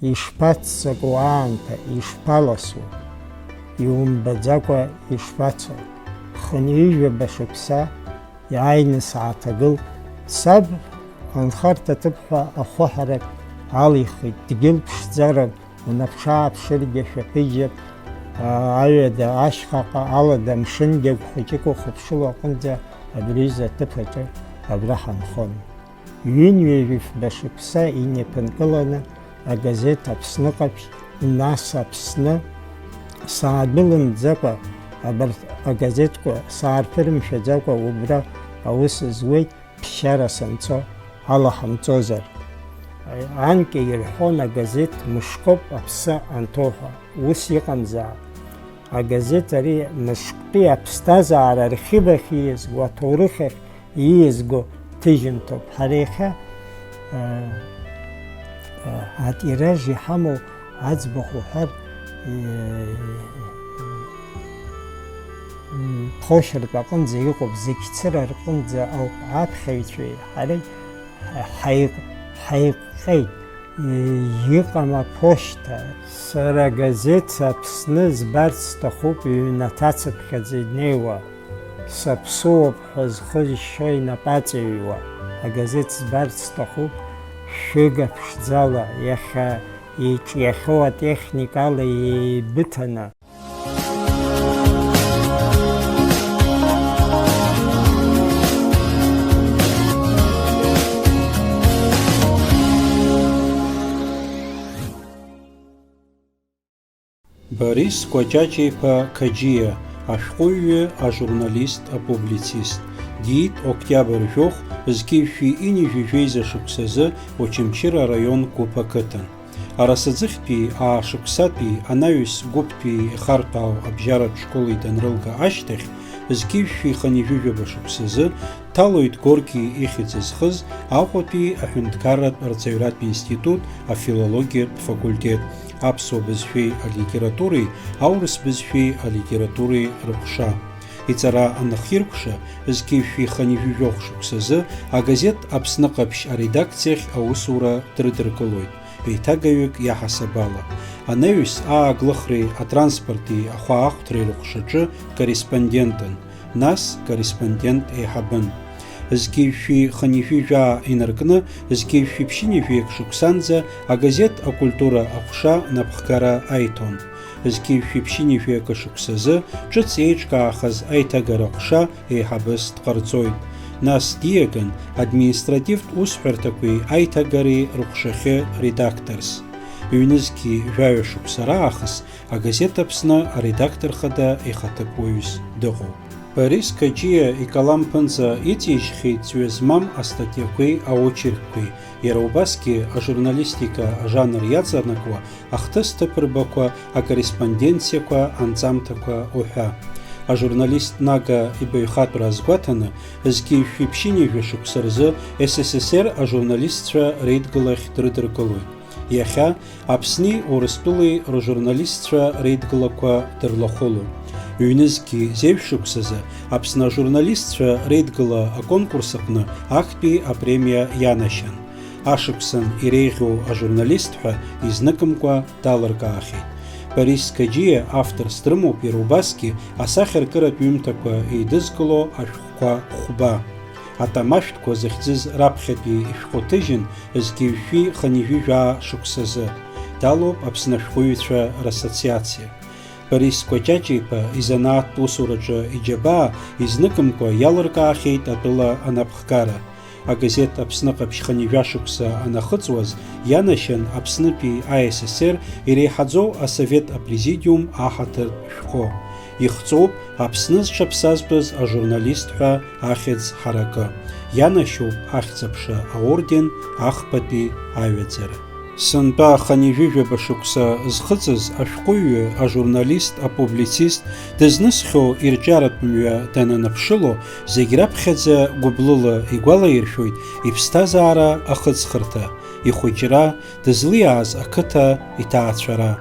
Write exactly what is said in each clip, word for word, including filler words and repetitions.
Ишԥаццакуа аамҭа, ишԥаласу, иумбаӡакәа ишԥацо? Хынҩажәаба шықәса иааины сааҭагылт, саб анхарҭа аҭыԥҳәа ахәы ҳарак алихит, дгьыл ԥшӡарам, унаԥшы-ааԥшыргьы шәаԥыџьаԥ, аа, аҩада ашьхаҟа алада амшынгьы агә хәыҷык ухыԥшыло аҟынӡа абри аҩыза аҭыԥ аҿы абра ҳанхон. Ҩынҩажәифба шықәса инеиԥынкыланы агазеҭ Аԥсны Ҟаԥшь, нас Аԥсны, саадәылымҵӡакәа абарҭ агазеҭқәа саарԥырымшәаӡакәа убра аус зуеит, ԥсшьара санцо алаҳамҵозар. Анкьа ирҳәон агазеҭ мышкоуп аԥсы анҭоу ҳәа, ус иҟамзаап. Агазеҭ ари мышктәи аԥсҭазаара архив ахь ииазго, аҭоурых ахь ииазго ҭыжьымҭоуп. Ҳара иахьа, а, а, атираж иҳамоу аӡбахә уҳәар, э, м, ԥошьыртә аҟынӡа иҟоуп, зегь цыра рҟынӡа ауп, аԥхьаҩцәеи ҳареи ҳаиҟ-, ҳаиҟәҟьеит. Иҟам аԥошьҭа. Сара агазеҭ Аԥсны збарц сҭахуп, ҩнаҭацыԥхьаӡа инеиуа, саԥсуоуп ҳәа зхы зшьо инапаҵаҩуа агазеҭ збарц сҭахуп, шәыга ԥшӡала, иахьа иҿиахьоу атехникала еибыҭаны. Борис Кәаҷаҷ-иԥа Қаҷиа, ашәҟәыҩҩы, ажурналист, апублицист. Диит октиабр жәохә, зқьи жәшәи ҩынҩажәи жәеиза шықәсазы Очамчыра араион Гәыԥ ақыҭан. Арасаӡыхьтәи аашықәсатәи анаҩс гәыԥтәи ихарҭәаау абжьаратә школ иданрылга ашьҭахь, зқьи жәшәи хынҩажәи жәаба шықәсазы дҭалоит Горки ихьӡ зхыз Аҟәатәи аҳәынҭқарратә арҵаҩратә институт афилологиатә факультет, аԥсуа бызшәеи алитературеи аурыс бызшәеи алитературеи рыҟәша. Иҵара анахиркәша, зқьи жәшәи хынҩажәи жәохә шықәсазы агазеҭ Аԥсны Ҟаԥшь аредакциахь аусура дрыдыркылоит, еиҭагаҩык иаҳасаб ала. Анаҩс ааглыхреи атранспорти ахәаахәҭреи рыҟәшаҿы корреспондентын, нас корреспондент еиҳабын. Зқьи жәшәи хынҩажәи жәаа инаркны, зқьи жәшәи ԥшьынҩажәи акы шықәсанӡа агазеҭ Акультура аҟәша напхгара аиҭон. Зқьи жәшәи ԥшьынҩажәи акы шықәсазы ҿыц еиҿкаахаз аиҭагара аҟәша еиҳабыс дҟарҵоит. Нас диаган административтә усҳәарҭақәеи аиҭагареи рыҟәшахьы редакторс. Ҩнызқьи жәаҩа шықәса раахыс агазеҭ Аԥсны аредактор хада ихаҭыԥуаҩыс дыҟоуп. Борис Қаҷиа икалам ԥынҵа иҵижьхьеит ҵҩа змам астатиақәеи аочеркқәеи, иара убасгьы ажурналистика ажанр иаҵанакуа ахҭыс ҭыԥырбақәа, акорреспонденциақәа, анҵамҭақәа уҳәа. Ажурналист Нага ибаҩхатәра азгәаҭаны, зқьи жәшәи ԥшьынҩажәи шықәса рзы С С С Р ажурналистцәа реидгылахь дрыдыркылоит. Иахьа Аԥсни Урыстәылеи ржурналистцәа реидгылақәа дырлахәылоуп. Ҩнызқьи зеижә шықәсазы Аԥсны ажурналистцәа реидгыла аконкурс аҟны актәи апремиа ианашьан. Ашықәсан иреиӷьу ажурналист ҳәа изныкымкәа далыркаахьеит. Борис Қаҷиа авторс дрымоуп иара убасгьы асахьаркыратә ҩымҭақәа еидызкыло ашәҟәқәа хәба. Атамашәҭқәа захьӡыз раԥхьатәи ишәҟәы ҭыжьын зқьи жәшәи хынҩажәи жәаа шықәсазы. Далоуп Аԥсны ашәҟәыҩҩцәа рассоциациа. Борис Кәаҷаҷ-иԥа изанааҭтә усураҿы иџьабаа изныкымкәа иалыркаахьеит атәыла анапхгара. Агазеҭ Аԥсны Ҟаԥшь хынҩажәа шықәса анахыҵуаз, ианашьан Аԥснытәи А С С Р иреиҳаӡоу асовет апрезидиум аҳаҭыртә шәҟәы. Ихҵоуп Аԥсны зҽаԥсазтәыз ажурналист ҳәа ахьӡ ҳаракы. Ианашьоуп Ахьӡ-аԥша аорден, ахԥатәи аҩаӡара. Сынтәа хынҩажәи жәаба шықәса зхыҵыз ашәҟәыҩҩы, ажурналист, апублицист, дызнысхьоу ирҿиаратә мҩа дананаԥшыло, зегь раԥхьаӡа гәыблыла игәалаиршәоит иԥсҭазаара ахыҵхырҭа, ихәыҷра, дызлиааз ақыҭа иҭаацәара.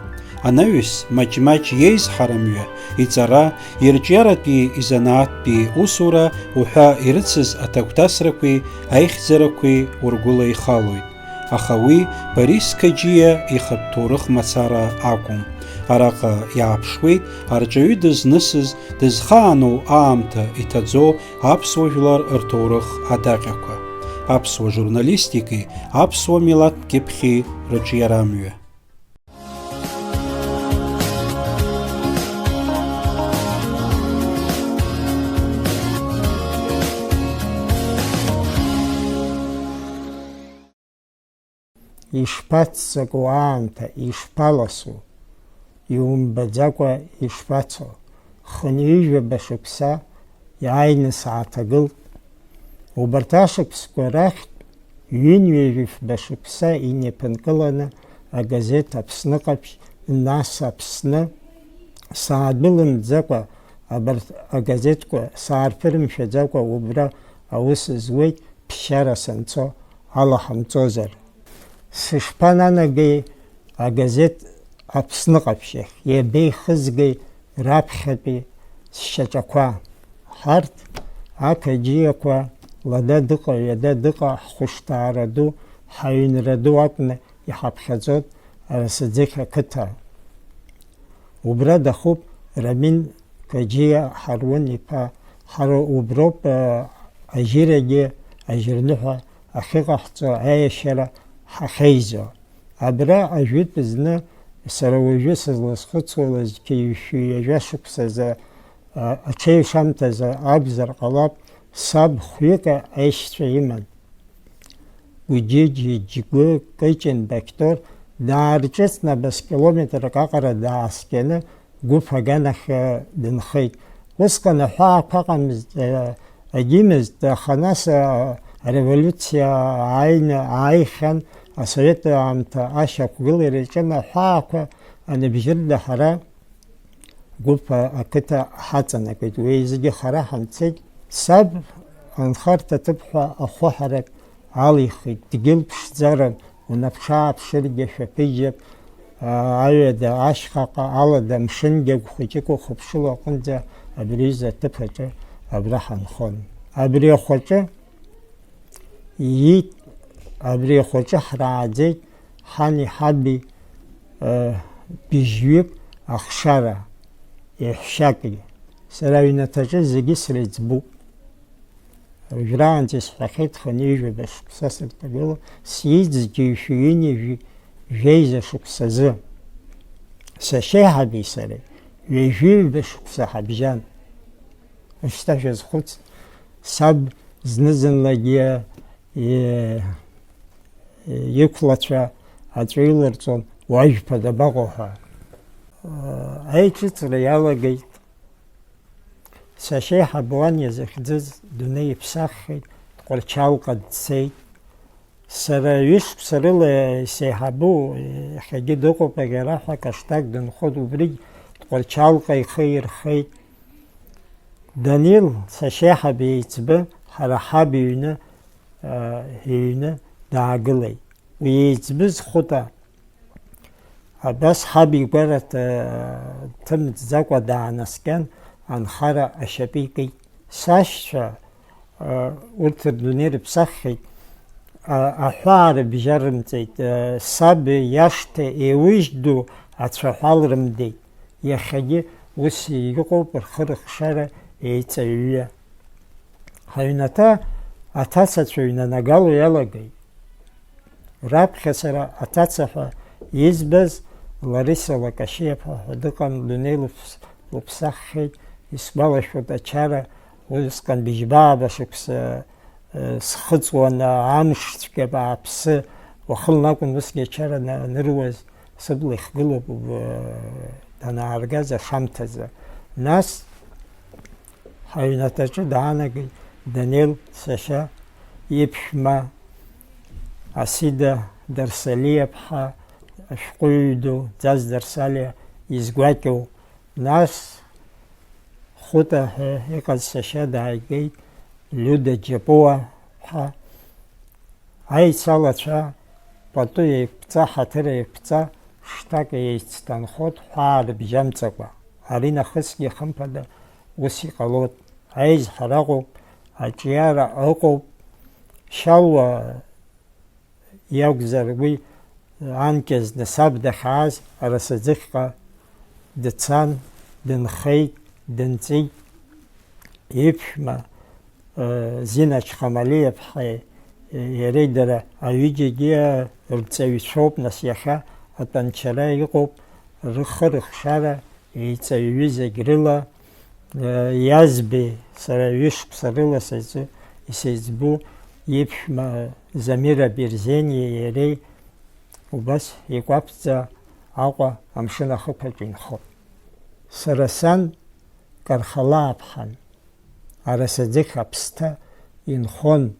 Анаҩс, маҷ-маҷ иеизҳара мҩа, иҵара, ирҿиаратәи изанааҭтәи усура уҳәа ирыцыз аҭагәҭасрақәеи аихьӡарақәеи ургәыла ихалоит. Аха уи Борис Қаџьиа ихатә ҭоурых мацара акәым. Араҟа иааԥшуеит арҵаҩы дызнысыз, дызхаану аамҭа иҭаӡо аԥсуа жәлар рҭоурых адаҟьақәа, аԥсуа журналистики аԥсуа милаҭ кьыԥхьи рыҿиарамҩа. Ишԥаццакуа аамҭа, ишԥаласу, иумбаӡакәа ишԥацо, хынҩажәаба шықәса иааины сааҭагылт. Убарҭ ашықәсқәа рахьтә ҩынҩажәифба шықәса инеиԥынкыланы агазеҭ Аԥсны Ҟаԥшь, нас Аԥсны, саадәылымҵӡакәа абарҭ агазеҭқәа саарԥырымшәаӡакәа убра аус зуеит, ԥсшьара санцо алаҳамҵозар. Сышԥананагеи агазеҭ Аԥсны Ҟаԥшь ахь, иабеихызгеи раԥхьатәи сшьаҿақәа? Ҳарҭ ақаџьиақәа лада дыҟа, ҩада дыҟа ҳхәышҭаара ду, ҳаҩнра ду акәны иҳаԥхьаӡоит Арасаӡыхь ақыҭа. Убра дахуп Рамин Қаџьиа Ҳаруан-иԥа. Ҳара уброуп, э, ажьырагьы ажьырныҳәа ахьыҟаҳҵо аиашьара ҳахьеизо. Абра ажәытә зны сара уажәы сызлазхәыцуа лазқьи ҩажәа шықәсазы, а, аҽеишамҭазы акәзар ҟалап, саб хәҩык аишьцәа иман. Гәыџьыџь, Џьгәы, Кыҷын, Бақьтор даарҿыцны абас километрак аҟара дааскьаны гәыԥ аганахь, э, дынхеит. Усҟан аҳәаақәа ыҟамызт, э, агьимызт, аха нас, э, ареволиуциа ааины ааихьан, асовет аамҭа ашьақәгылара иаҿын, аҳәаақәа аныбжьырда ҳара гәыԥ ақыҭа ҳаҵанакит. Уи зегьы хара ҳамцеит. Саб анхарҭа ҭыԥҳәа ахәы ҳарак алихит, дгьыл ԥшӡаран, унаԥшы-ааԥшыргьы шәаԥыџьаԥ, аа, аҩада, ашьхаҟа, алада, амшынгьы агә хәыҷык ухыԥшыло аҟынӡа абри аҩыза аҭыԥ аҿы абра ҳанхон. Абри ахәаҿы иит, абри ахәаҿы ҳрааӡеит ҳани ҳаби, э, быжьҩык ахшара, еҳәшьаки. Сара аҩнаҭаҿы зегьы среиҵбуп. Уажәраанӡа исҳәахьеит, хынҩажәаба шықәса сырҭагылоуп, сиит зқьи ҩажәи жәеиза шықәсазы. Сашьеиҳаби сареи ҩажәи ҩба шықәса ҳабжьан. Ушьҭа шәазхәыц, саб зны-зынлагьы, е, иқәлацәа аҵәы илырҵон, уажәԥа дабаҟоу ҳәа. Аиҿыҵра иалагеит. Сашьеиҳаб уан иазыхьӡыз дунеи иԥсаххьеит, Тҟәарчалҟа дцеит. Сара ҩышықәса рыла исеиҳабу, иахьагьы дыҟоуп, агьараҳәа Каштак дынхоит, убригь Тҟәарчалҟа ихы ирхеит. Данил, сашьеиҳаб еиҵбы, ҳара ҳаб иҩны, а, иҩны даагылеит. Уи еиҵбыз Хәыта. Абас ҳаб игәараҭа ҭымҵӡакәа даанаскьан, анхара ашьапы икит. Сашьцәа, а, урҭ рдунеи рыԥсаххьеит, а, аҳәаа рыбжьарымҵеит, а, саб иашҭа еиужь ду ацәаҳәа лрымдеит. Иахьагьы ус иҟоуп рхы-рыхшара еиҵаҩҩы. Ҳаҩнаҭа аҭацацәа ҩнанагало иалагеит. Раԥхьа сара аҭаца ҳәа избаз Лариса Лакашиаԥа ҳәа дыҟан, дунеи лыԥс-, лыԥсаххьеит, исгәалашәоит ачара, усҟан быжьба-ааба шықәса, э, схыҵуан, амш цәгьа бааԥсы, уахынла акәын усгьы ачара на-, аныруаз, сыбла ихгылоуп, э, данааргаз ашамҭазы. Нас, ҳаҩнаҭаҿы даанагеит Данел сашьа иԥшәма Асида Дарсалиаԥҳа, ашәҟәыҩҩы ду Ӡаз Дарсалиа изгәакьоу. Нас Хәыта ҳәа иҟаз сашьа дааигеит, Лиуда Џьапуа ҳәа. Аицалацәа пату еиқәҵа, ҳаҭыр еиқәҵа, шҭак еицҭанхоит ҳәаа рыбжьамҵакәа. Ари нахысгьы, хымԥада, ус иҟалоит. Аизҳара ыҟоуп, аҿиара ыҟоуп. Шьалуа Иакәзар, уи анкьа зны саб дахьааз Арасаӡыхьҟа дцан, дынхеит, дынҵит. Иԥшәма, э, Зина Чхамалиаԥҳаи, э, иареи дара аҩыџьагьы рҵаҩцәоуп, нас иахьа атәанчара иҟоуп, рыхы-рыхшара еиҵаҩҩы зегь рыла, э, иазбеи, сара ҩышықәса рыла сеиҵбу, исеиҵбу иԥшәма Замира Берзениеи иареи убас икәаԥӡа Аҟәа амшын ахықәаҿ инхоит. Сара сан Кархалааԥҳан, Арасаӡыхь аԥсҭа инхон,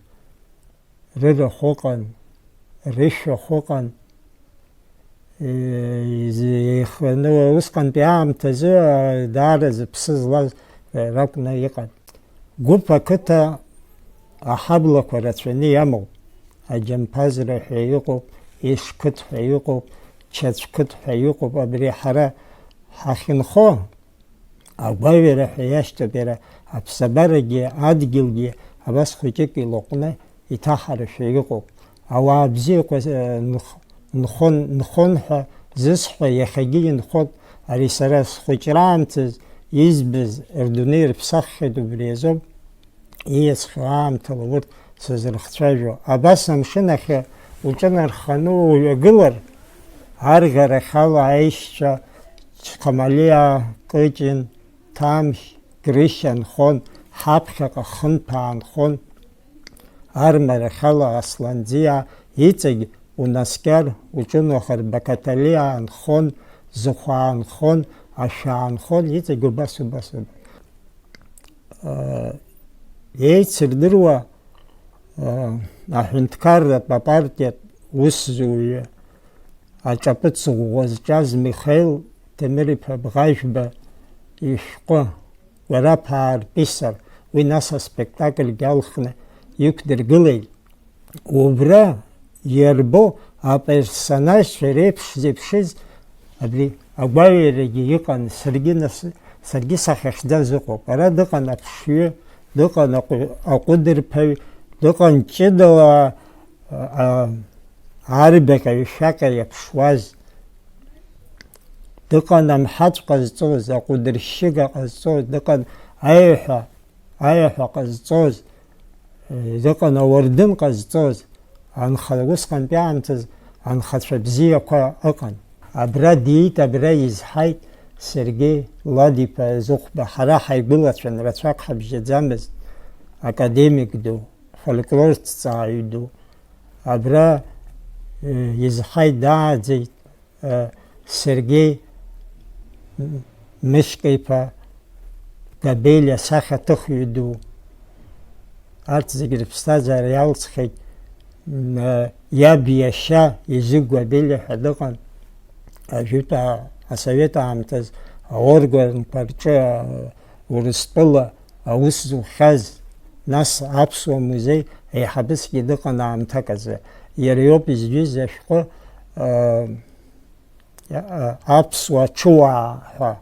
рырахә ыҟан, рышәахә ыҟан. Е, из-, еиханы усҟантәи аамҭазы, а, даара зыԥсы злаз, а, ракәны иҟан. Гәыԥ ақыҭа аҳаблақәа рацәаны иамоуп. Аџьамԥазра ҳәа иҟоуп, Ешқыҭ ҳәа иҟоуп, Чаҵәқыҭ ҳәа иҟоуп. Абри ҳара ҳахьынхо, агәаҩара ҳәа иашьҭоуп, иара аԥсабарагьы адгьылгьы абас хәыҷык илаҟәны иҭаҳарашәа иҟоуп. Ауаа бзиақәа, э, нх-, нхон, нхон ҳәа зысҳәа, иахьагьы инхоит. Ари сара схәыҷраамҭаз избаз, рдунеи рыԥсаххьеит, убри азоуп. Ииасхьоу аамҭала урҭ сызрыхцәажәо. Абас амшын ахь уҿынарханы уҩагылар, арӷьарахьала аишьцәа Чхамалиа, Кыҷын, Ҭамшь, Грышьа нхон, ҳаԥхьаҟа Хынԥаа нхон, армарахьала Асланӡиа, иҵегь унаскьар, уҿынухыр Бақаҭалиа нхон, Зыхәаа нхон, Ашәаа нхон, иҵегь убас, убас, убас. Еицырдыруа, аҳәынҭқарратә апартиатә усзуҩы, аҿаԥыц ӷәӷәа зҿаз Михаил Ҭемыр-иԥа Бӷажәба ишәҟәы Гәараԥаа рписар, уи нас аспектакльгьы алхны иқәдыргылеит. Убра иарбоу аперсонажцәа реиԥш зеиԥшыз абри агәаҩарагьы иҟан, саргьы нас, саргьы сахьахьӡаз ыҟоуп. Ара дыҟан аԥшҩы, дыҟан аҟәы-, аҟәыдырԥаҩ, дыҟан ҷыдала, а, а, арбаӷь аҩшәаҟьа иаԥшуаз, дыҟан амҳаҵә ҟазҵоз, аҟәыдыршьшьыга ҟазҵоз, дыҟан аеҳәа, аеҳәа ҟазҵоз, дыҟан ауардын ҟазҵоз, анха-, усҟантәи аамҭаз анхацәа бзиақәа ыҟан. Абра диит, абра изҳаит Сергеи Ладиԥа Зыхәба, ҳара ҳаигәылацәан, рацәак ҳабжьаӡамызт, академик ду, фольклорҭҵааҩ ду. Абра, э, изҳаит, дааӡеит, э, Сергеи Мышька-иԥа Габелиа, сахьаҭыхҩы ду. Арҭ зегьы рыԥсҭазаара иалҵхьеит. М, э, иаб иашьа Езыгә Габелиа ҳәа дыҟан. Ажәытә аа-, асовет аамҭаз аорганқәа рҿы, э, Урыстәыла аус зухьаз, нас Аԥсуа музеи аиҳабысгьы дыҟан аамҭак азы. Иара иоуп изҩыз ашәҟәы, э, э, Аԥсуа ҽыуаа ҳәа.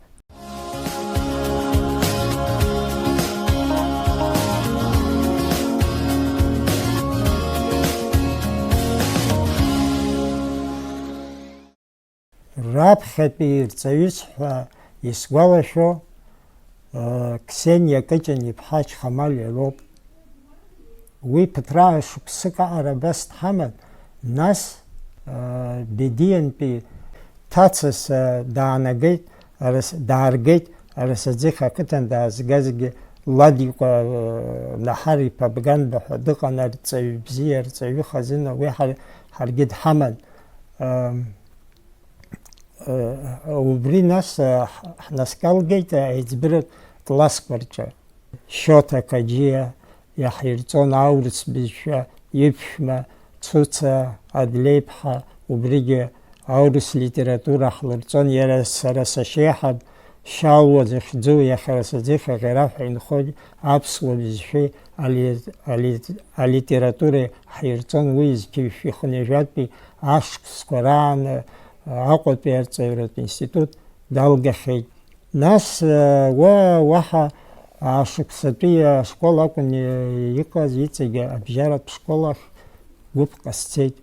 Раԥхьатәи ирҵаҩыс ҳәа исгәалашәо, э, Қсениа Кыҷын-иԥҳа Чхамалиа лоуп. Уи ԥыҭраа шықәсык аҟара абас дҳаман, нас, э, Бедиантәи ҭацас, э, даанагеит, арас-, дааргеит, Арасаӡыхь ақыҭан даазгазгьы Ладикәа, э, Наҳар-иԥа Бганба ҳәа дыҟан, арҵаҩы бзиа, арҵаҩы хазына, уи ҳар-, ҳаргьы дҳаман. Э, Убри нас, ҳ-, ҳнаскьалгеит аиҵбыратә классқәа рҿы. Шьоҭа Қаџьиа иаҳирҵон аурыс бызшәа, иԥшәма Цуца Адлеиԥҳа убригьы аурыс литература ҳлырҵон, иара сара сашьеиҳаб Шьалуа захьӡу, иахьа Арасаӡыхь аӷьараҳәа инхоит, аԥсуа бызшәеи али-, али-, алитературеи ҳирҵон, уи зқьи жәшәи хынҩажәатәи ашықәсқәа раан Аҟәатәи арҵаҩратә институт далгахьеит. Нас, уа, уаҳа ашықәсатәи ашкол акәын иҟаз, иҵегь абжьаратә школ ахь гәыԥ ҟасҵеит.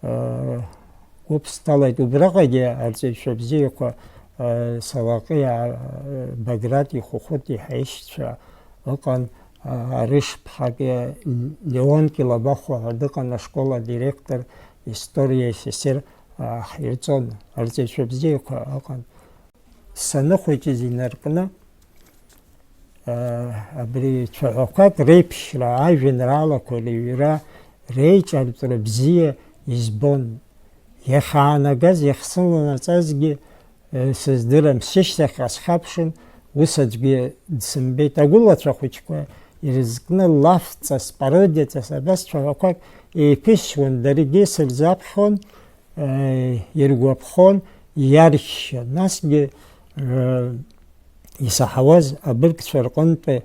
Гәыԥ сҭалеит. Убраҟагьы арҵаҩцәа бзиақәа, Салаҟиа, Баграти, Хәыхәыти ҳаишьцәа ыҟан, Арышԥҳагьы, Леон Килабахәа ҳәа дыҟан, ашкол адиректор, История С С С Р ҳирҵон, арҵаҩцәа бзиақәа ыҟан. Саныхәыҷыз инаркны, абри цәаҳәақәак реиԥшра, ажәеинраалақәа рыҩра, реиҿартәра бзиа избон. Иахьаанагаз, иахьсыланаҵазгьы, сыздырам, сышьҭахьҟа схьаԥшын, ус аӡәгьы дсымбеит. Агәылацәа хәыҷқәа ирызкны лафҵас, пародиаҵас абас цәаҳәақәак еиԥышьуан, даргьы сырзаԥхьон, иргәаԥхон, иаршьхьан. Насгьы исаҳауаз абыргцәа рҟынтәи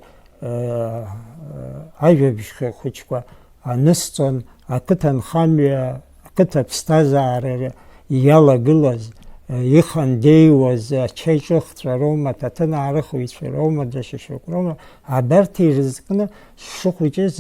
ажәабжь хәыҷқәа анысҵон, ақыҭанхамҩа, ақыҭа ԥсҭазаара иалагылаз, ихандеиуаз ачаиҿыхцәа роума, аҭаҭын аарыхыҩцәа роума, даҽа шьоук роума, абарҭ ирызкны сшыхәыҷыз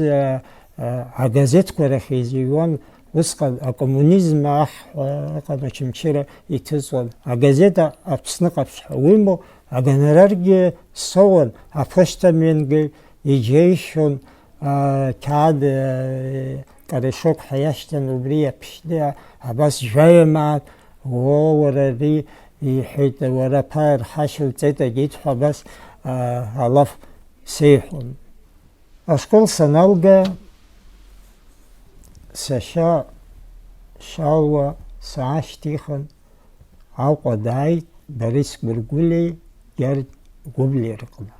агазеҭқәа рахь изыҩуан. Усҟан акоммунизм ахь, э, ыҟан Очамчыра иҭыҵуан. Агазеҭ Аԥсны Ҟаԥшь ҳәа уимоу, агонораргьы соуан, аԥошьҭамҩангьы иџьеишьон, а, қьаад, э, корешок ҳәа иашьҭан, убри иаԥшьны, абас жәаҩа мааҭ, о, уара ари, иҳәеит, уара аԥа рҳашьа уҵеит, агеит ҳәа абас, а, алаф сеиҳәон. Ашкол саналга, сашьа Шьалуа саашьҭихын, Аҟәа дааит Борис Гәыргәлиеи Гьаргь Гәыблиа рҟны.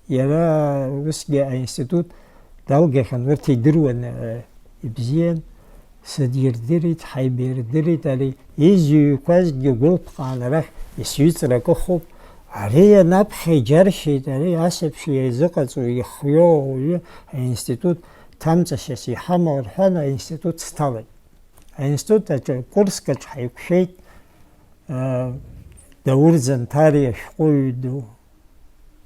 Иара усгьы аинститут далгахьан, урҭ идыруан, э, ибзиан. Сыдирдырит, ҳаибирдырит, ари изыҩқәазгьы гәылԥҟан арахь исҩыҵра акыхуп. Ари ианаԥхьа иџьаршьеит, ари асеиԥш иазыҟаҵо, ихҩоу ауаҩы аинститут ҭамҵашьас иҳамоу рҳәан, аинститут сҭалеит. Аинститут аҿы, курск аҿы ҳаиқәшәеит, э, Даур Занҭариа ашәҟәыҩҩы ду.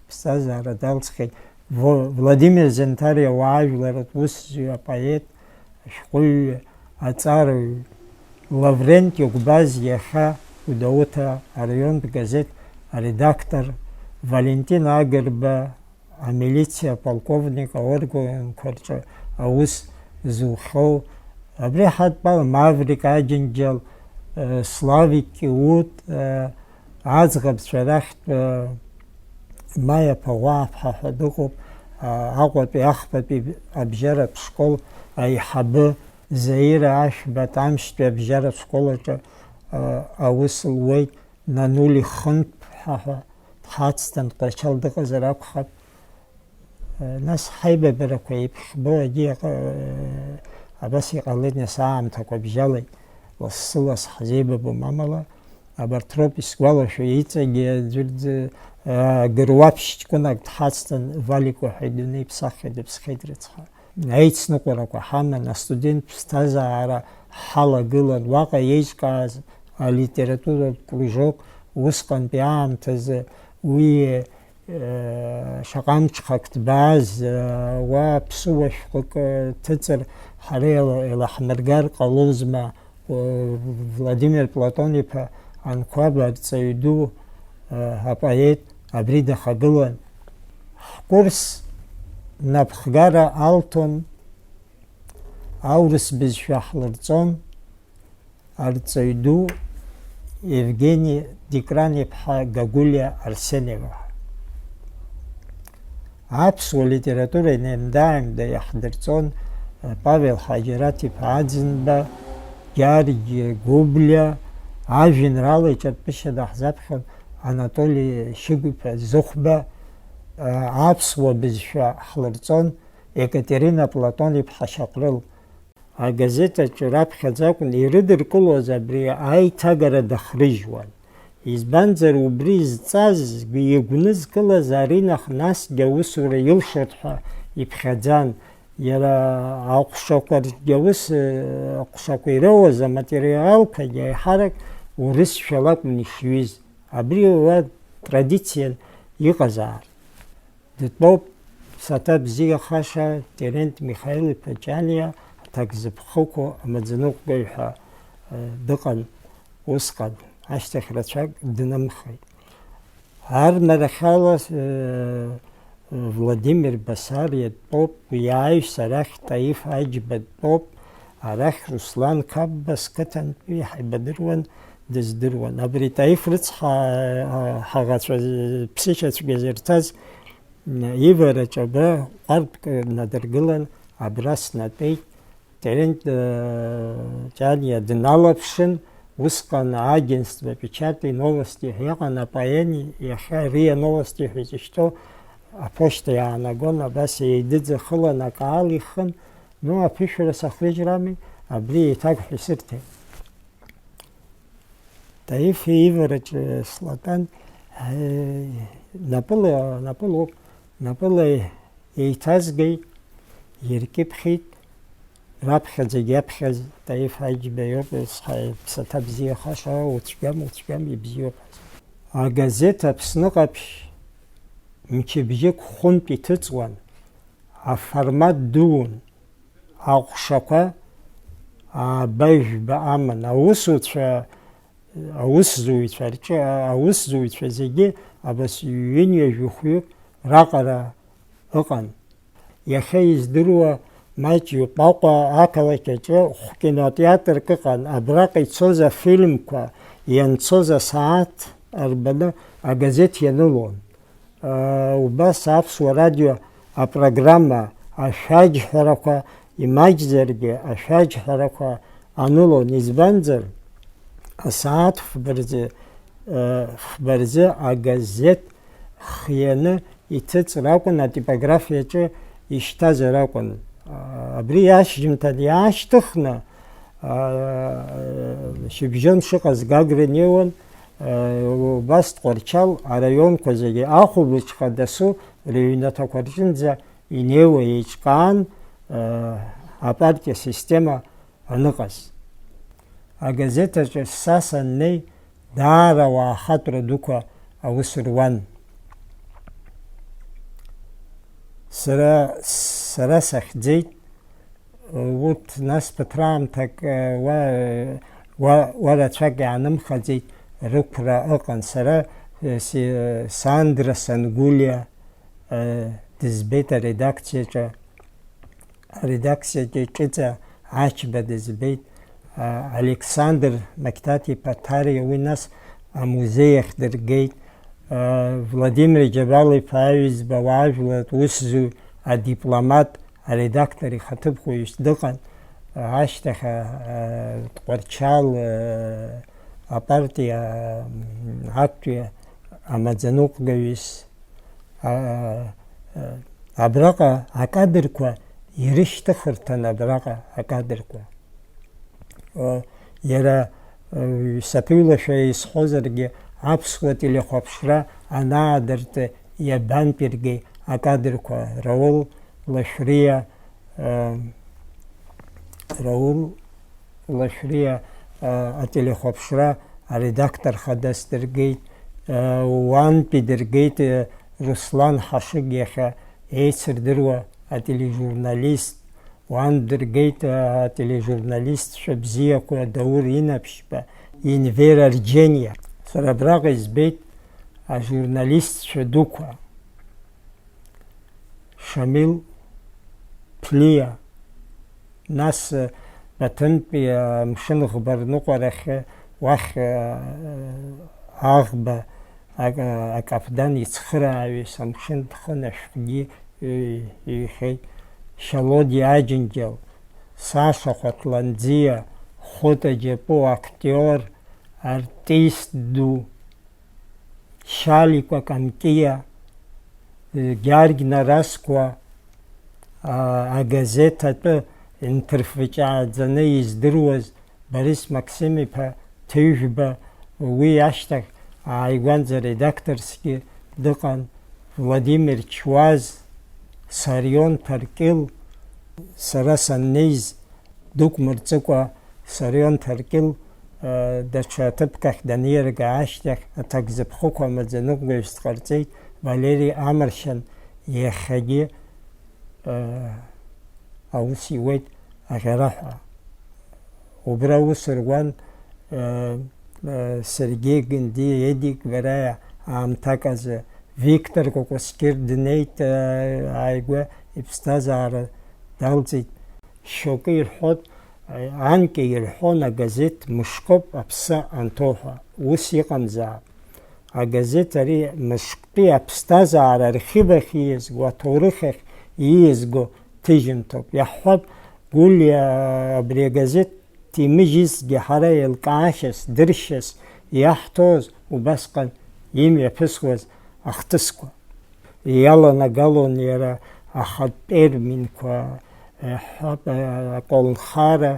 Ԥсҭазаара далҵхьеит. Во-, Владимир Занҭариа уаажәларратә усзуҩ, апоет, ашәҟәыҩҩы, аҵарауаҩ, Лаврент Гәбаз, иахьа Гәдоуҭа араионтә газеҭ аредактор, Валентин Агрба, амилициа аполковник аорганқәа рҿы аус зухьоу, абри ҳадтәала Маврик Аџьынџьал, э, Славик Киут, э, аӡӷабцәа рахьтә, э, Маиа Ԥаӷәааԥҳа ҳәа дыҟоуп, а, Аҟәатәи ахԥатәи абжьаратә школ аиҳабы, Заира Ашәба Тамшьтәи абжьаратә школ аҿы, а, аус луеит, Нанули Хынԥҳа ҳәа дҳацҭан, Тҟәарчал дыҟазар акәхап. Нас ҳаибабарақәа еиԥхьбо, егьи аҟ-, абас иҟалеит, нас аамҭақәа бжьалеит, лассы-ласс ҳзеибабом, амала абарҭ роуп исгәалашәо, иҵегьы аӡәыр ӡ-, а, гыруаԥшь ҷкәынак дҳацҭан, Валик уҳәа идунеи ԥсаххьеит, дыԥсхьеит рыцҳа. Аицныҟәарақәа ҳаман, астудент ԥсҭазаара ҳалагылан, уаҟа еиҿкааз алитературатә кружок, усҟантәи аамҭазы уи, э, шаҟа мҽхак ҭбааз, э, уа ԥсыуа шәҟәык, э, ҭыҵыр, ҳара еила-, еилаҳмыргар ҟалозма? Владимир Платон-иԥа Анқәаб арҵаҩ ду, апоет, абри дахагылан. Ҳкурс напхгара алҭон, аурыс бызшәа ҳлырҵон, арҵаҩ ду Евгени Дикран-иԥҳа Гагулиа Арсенева. Аԥсуа литература инеимда-ааимда иаҳдырҵон Павел Ҳаџьараҭ-иԥа Аӡынба, Гьаргь Гәыблиа, ажәеинраала иҿырԥышьа даҳзаԥхьон Анатоли Шьыгә-иԥа Зыхәба, аԥсуа бызшәа ҳлырҵон Екатерина Платон-иԥҳа Шьаҟрыл. Агазеҭ аҿы раԥхьаӡа акәын ирыдыркылоз абри аиҭагара дахрыжьуан. Избанзар, убри зҵазгьы игәнызкылаз аринахь насгьы аусура илшоит ҳәа иԥхьаӡан. Иара аҟәшақәа рҿгьы аус, аҟәшақәа ироуаз аматериалқәагьы аиҳарак урысшәала акәын ишҩыз. Абри уа традициан иҟазаарын. Дытәоуп ԥсаҭа бзиахаша Терент Михаил-иԥа Ҷалиа, аҭакзыԥхықәу амаӡаныҟәгаҩ ҳәа, э, дыҟан усҟан, ашьҭахь рацәак днымхеит. Армарахьала, э, Владимир Басариа дтәоуп, уи аҩс арахь Таиф Аџьба дтәоуп, арахь Руслан Қапба сқыҭантәи ҳаибадыруан, дыздыруан. Абри Таиф рыцҳа, э, ҳаӷацәа, э, ԥсышьацәгьа зырҭаз, м, ивараҿы абра ҟәардәк надыргылан, абра снатәеит. Терент, э, Ҷаниа дналаԥшын, усҟан агентство Печати новости ҳәа иҟан, апоени, иахьа РИА новости ҳәа изышьҭоу аԥошьҭа иаанагон, абас еидыӡахылан акы аалихын, ну, аԥышәара сахрыжьрами, абри еиҭагҳәа исырҭеит. Таиф ивараҿы слатәан, э, напыла, напылоуп, напыла еиҭазгеит, иркьыԥхьит, раԥхьаӡагь иаԥхьаз Таиф Аџьба иоуп, ԥсаҭа бзиахаша, уцәгьам, уцәгьам, ибзиоуп. Агазеҭ Аԥсны ҟаԥшь мчыбжьык хәынтә иҭыҵуан, аформат дуун, аҟәшақәа ааба-жәба аман, аусуцәа аусзуҩцәа рҿы, аусзуҩцәа зегьы абас ҩынҩажәи хәҩык раҟара ыҟан. Иахьа издыруа маҷҩуп, Аҟәа ақалақь аҿы хә-кинотеатрк ыҟан, абраҟа ицоз афильмқәа ианцоз асааҭ арбаны агазеҭ ианылон. Убас Аԥсуа радио апрограмма ашәаџьҳәарақәа, имаҷзаргьы ашәаџьҳәарақәа анылон, избанзар, асааҭ фба рзы, фба рзы агазеҭ хианы иҭыҵыр акәын, атипографиаҿы ишьҭазар акәын. Абри ашьжьымҭан иаашьҭыхны, шьыбжьон шыҟаз Гагра инеиуан, убас Тҟәарчал араионқәа зегьы, ахәылбыҽха дасу рыҩнаҭақәа рҿынӡа инеиуа еиҿкаан, апартиа система аныҟаз. Агазеҭ аҿы са саннеи, даара ауаа ахатәра дуқәа аус руан. Сара, сара сахьӡеит, урҭ нас ԥыҭраамҭак, уа, уа, уа рацәак иаанымхаӡеит, рықәра ыҟан. Сара, си-, Сандра Сангулиа, дызбеит аредакциаҿы. Аредакциаҿы Ҷыҵа Ачба дызбеит, а, Александр Мақьҭаҭ-иԥа Ҭариа, уи нас амузеи ахь дыргеит, а, Владимир Џьабал-иԥа Аҩӡба, ауаажәларратә усзуҩ, адипломат, аредактор ихаҭыԥуаҩыс дыҟан, а, ашьҭахь, а, а, Тҟәарчал, а, апартиа, а, актәи амаӡаныҟәгаҩыс, А, а, абраҟа акадрқәа ирышьҭыхырҭан, абраҟа акадрқәа. О, иара, э, саԥыҩлашәа исҳәозаргьы, аԥсуа телехәаԥшра анаадырты иабантәиргеи акадрқәа, Раул Лашәриа, э, Раул Лашәриа, а, ателехәаԥшра аредактор хадас дыргеит, а, уантәи дыргеит, а, Руслан Ҳашыг иахьа еицырдыруа атележурналист, уан дыргеит, а, атележурналистцәа бзиақәа Даур Инаԥшьба, Инвер Арџьениа. Сара абраҟа избеит ажурналистцәа дуқәа. Шамил Ԥлиа, нас, э, Баҭымтәи, э, амшын ӷба рныҟәарахь, уахь, э, аӷба, а-, акаԥдан ицхырааҩыс амшын дхын ашәҟәгьы, э, иҩхьеит. Шьалодиа Аџьынџьал, Саша Хәаҭланӡиа, Хәыта Џьапу, актиор, артист ду. Шьаликәа Камкиа, Гьаргь Нарасқәа, а, агазеҭ атәы инҭырфыҷааӡаны издыруаз Борис Максим-иԥа Ҭыжәба, уи ашьҭахь ааигәанӡа редакторсгьы дыҟан, Владимир Чуаз, Сарион Ҭаркьыл, сара саннеиз, Дук мырҵыкәа Сарион Ҭаркьыл, э, даҽа ҭыԥк ахь даниарга ашьҭахь, аҭакзыԥхықәа амаӡаныҟәгаҩыс дҟарҵеит Валери Амаршьан, иахьагьы, э, аус иуеит Аӷьараҳәа. Убра аус руан, э, э, Сергеи Гындиа, Едик Гараиа аамҭак азы, Виктор Кәакәасқьыр днеит, э, ааигәа иԥсҭазаара далҵит. Шьоукы ирҳәоит, э, анкьа ирҳәон агазеҭ мышкоуп аԥсы анҭоу ҳәа. Ус иҟамзаап. Агазеҭ ари мышктәи аԥсҭазаара архив ахь ииазго, аҭоурых ахь ииазго ҭыжьымҭоуп. Иаҳҳәап, Гәлиа абри агазеҭ имыжьызҭгьы ҳара еилкаашьас, дыршьас иаҳҭоз убасҟан имҩаԥысуаз ахҭысқәа. Иаланагалон иара ахатә терминқәа, иаҳҳәап, аколнхара,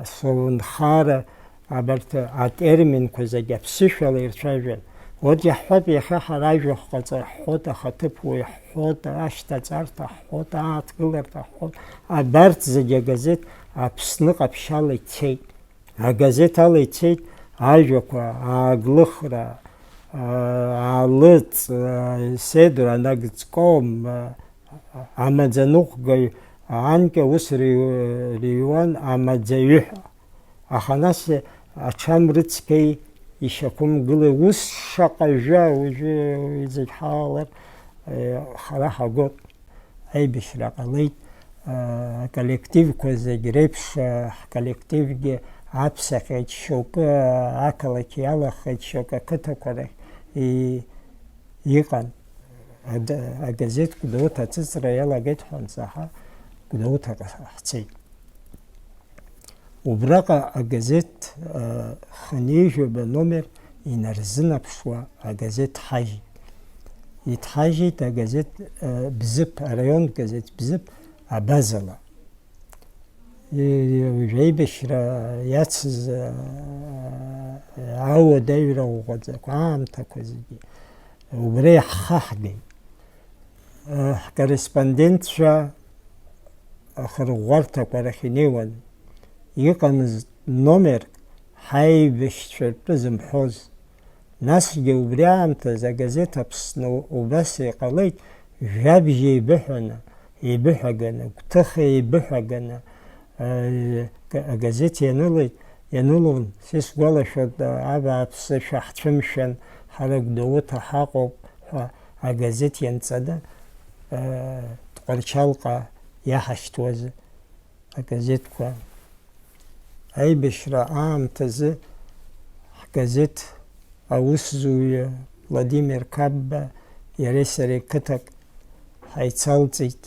асовнхара, абарҭ атерминқәа зегь аԥсышәала ирцәажәон. Урҭ иаҳҳәап, иахьа ҳара ажәахә ҟаҵа ҳҳәоит, ахаҭыԥуаҩ ҳҳәоит, ашьҭаҵарҭа ҳҳәоит, ааҭгыларҭа ҳҳәоит. Абарҭ зегь агазеҭ Аԥсны ҟаԥшьала ицеит. Агазеҭ ала ицеит ажәақәа ааглыхра, аа, аалыҵ, аа, седр анагӡком, аа, амаӡаныҟәгаҩ анкьа ус ри-, риуан амаӡаҩы ҳәа. Аха нас аҽамрыцқьеи ишьақәымгылеи, ус шаҟа жәа уажәы зегь ҳалалар, е, хара ҳагоит. Аибашьра ҟалеит, а, аколлективқәа зегь реиԥш, а, ҳколлективгьы аԥсахьеит, шьоукы ақалақь иалахеит, шьоукы ақыҭақәа рахь и-, иҟан. Ада-, агазеҭ Гәдоуҭа аҵыҵра иалагеит ҳәа ансаҳа, Гәдоуҭаҟа ҳцеит. Убраҟа агазеҭ, а, хынҩажәаба номер инарзынаԥшуа агазеҭ ҳажьит. Иҭҳажьит агазеҭ, а, Бзыԥ, араионтә газеҭ Бзыԥ абазала. И-, уажә аибашьра иацыз, а, ауадаҩра ӷәӷәаӡақәа аамҭақәа зегьы убра иаҳхаҳгеит. Ҳкорреспондентцәа ахырӷәӷәарҭақәа рахь инеиуан. Иҟамызт номерк ҳаибашьцәа ртәы зымҳәоз. Насгьы убри аамҭазы агазеҭ Аԥсны убас иҟалеит, жәабжь еибыҳәаны, еибыҳәаганы, гәҭыха еибыҳәаганы, агазеҭ ианылеит, ианылон, са исгәалашәоит, абааԥсы, шәаҳцәымшәан, ҳара Гәдоуҭа ҳаҟоуп ҳәа агазеҭ ианҵаны, Тҟәарчалҟа иаҳашьҭуаз агазеҭқәа. Аибашьра аамҭазы ҳгазеҭ аусзуҩы Владимир Қапба иареи сареи қыҭак ҳаицалҵит.